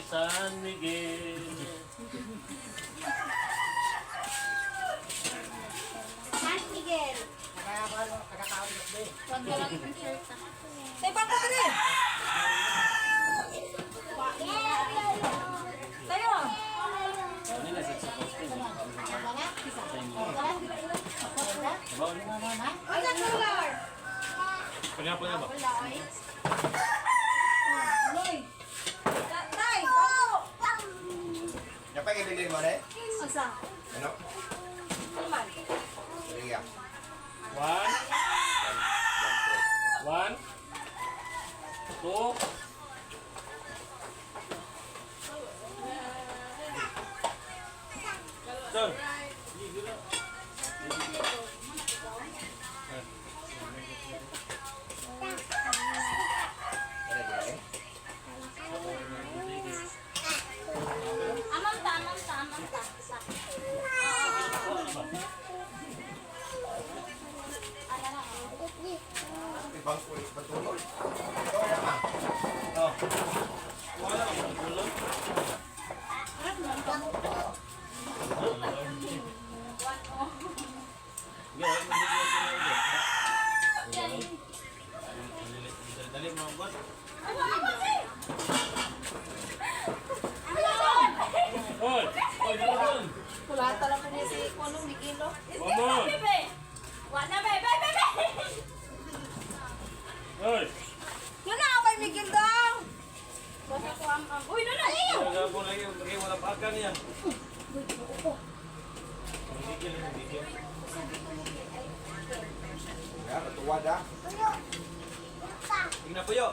San Miguel. San Miguel. Sa ibang ko diri. Tayo. Ano na sa posting? Ano color? Kanya po na ba? Loy. Tay, bangko. Dapat ibigay mo rin? Asa? Ano? Ano man? Riya. One. One. Two. Sir. Ano dyan? Amang ta, amang ta, amang ta. Ibang kulit patulog. Ito na ma. Oh. Wala ka bang tulog? Dali mga boss. Hoy! Hoy, doon! Kulata lang po niya si Kuno Miguel. Oh. One more! Bebe! Wala, bebe, bebe! Hoy! Yun na kay Miguel daw. Basta ko am am. Uy, no, no! Nagabon lagi, lagi wala pa akan niya. Gigil, gigil. Ya, patuwad ah. Tingnan po yo.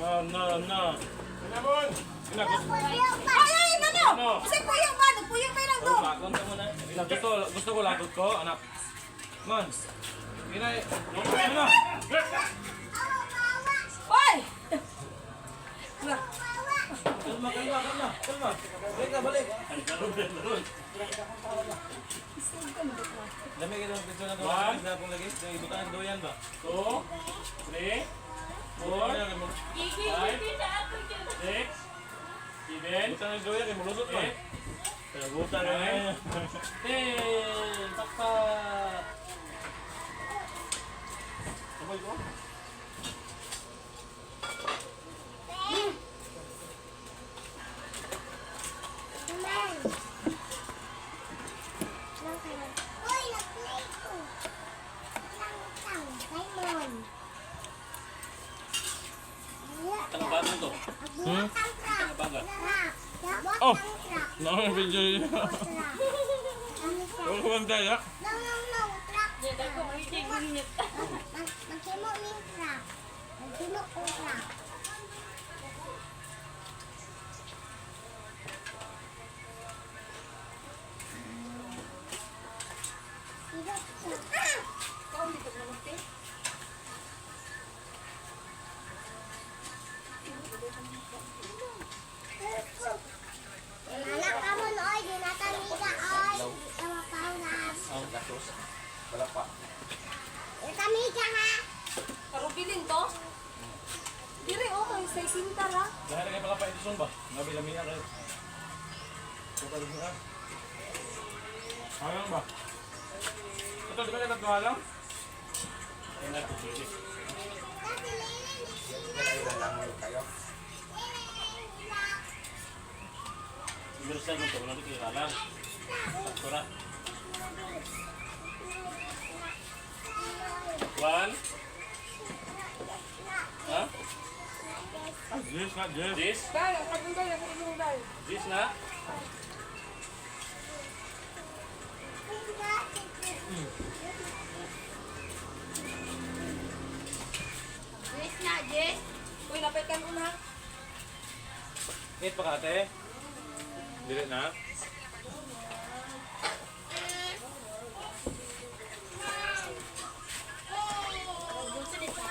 No, no, no. Pinamon! Gusto. Ay, ay, ano no? Ano? Kasi puyo ba? Nagpuyo pa lang do. Gusto, gusto ko lagot ko, anak. Man. Ginay. Ano? Oy! Na. Kalma, kalma, kalma, kalma. Balik na, balik. Dami kayo ng picture na to. One. Na akong lagi. Ibutan ang doyan ba? Two, three, four, Gigi, five, gigi sa ato dyan. six, seven, Butan ang doyan kay mulusot man. Butan na. 10. Takpak. Sabay ko. Tangabagan to. Hmm? Tangabagan. Oh! Naku, video yun. Huwag ko tayo. Diyan ako, mahilig init. Maghimo ning truck. Maghimo ko truck. Kaon dito na magte. Anak ka mo nooy, di natamiga oy. Tawa paunas. Ang gatos. Wala pa. Natamiga ha. Karubilin to. Dire oh, kay sa sinta ra. Dahil kayo pala pa ito ba? Ngabi lang niya kayo. Ito pa Halang ba? Ito, di ba kayo tatlo halang? Kailan lang kayo. Siguro siya nito, wala dito halang. Sakto ra. One. Ha? This na, this. This? Dai, kadung dai, kadung dai. This na? Jess na, Jess. Uy, napay kan una. Eight pa ka ate? Dili na? Gusto dito.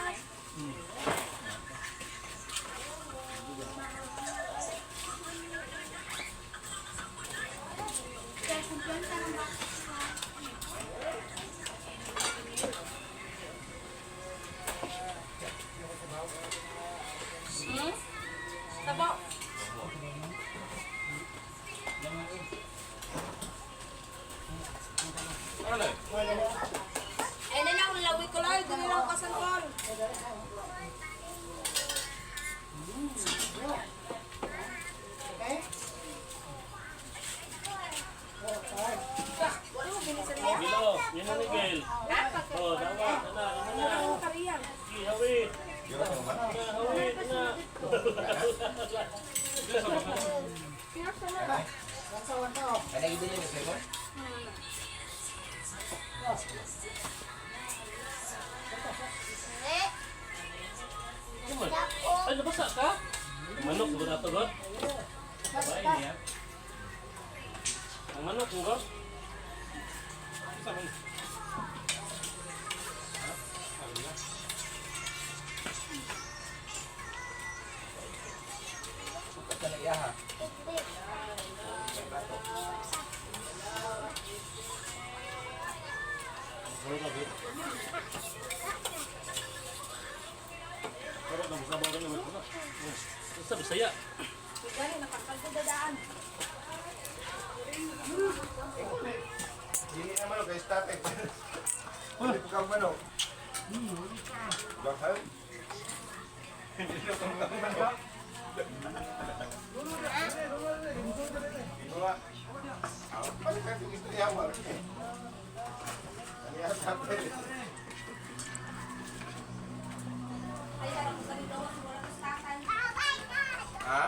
Manok siguro ato god. Bae niya. Ang manok mo god. Sa man. Ha? Sabi niya. Sukat ka na iya ha. Wala ka bit. Pero nang sabaw ka naman ko na. Sa Bisaya. Gani nakakagdadaan. Dili na manok, kay stop it. Hindi ko kang manok. Bakal? Hindi na kang manok. Diba? Ah, balik ka, gusto niya, wala. Ano yan, stop it. Ay, sarap sa dito wala sa Ha?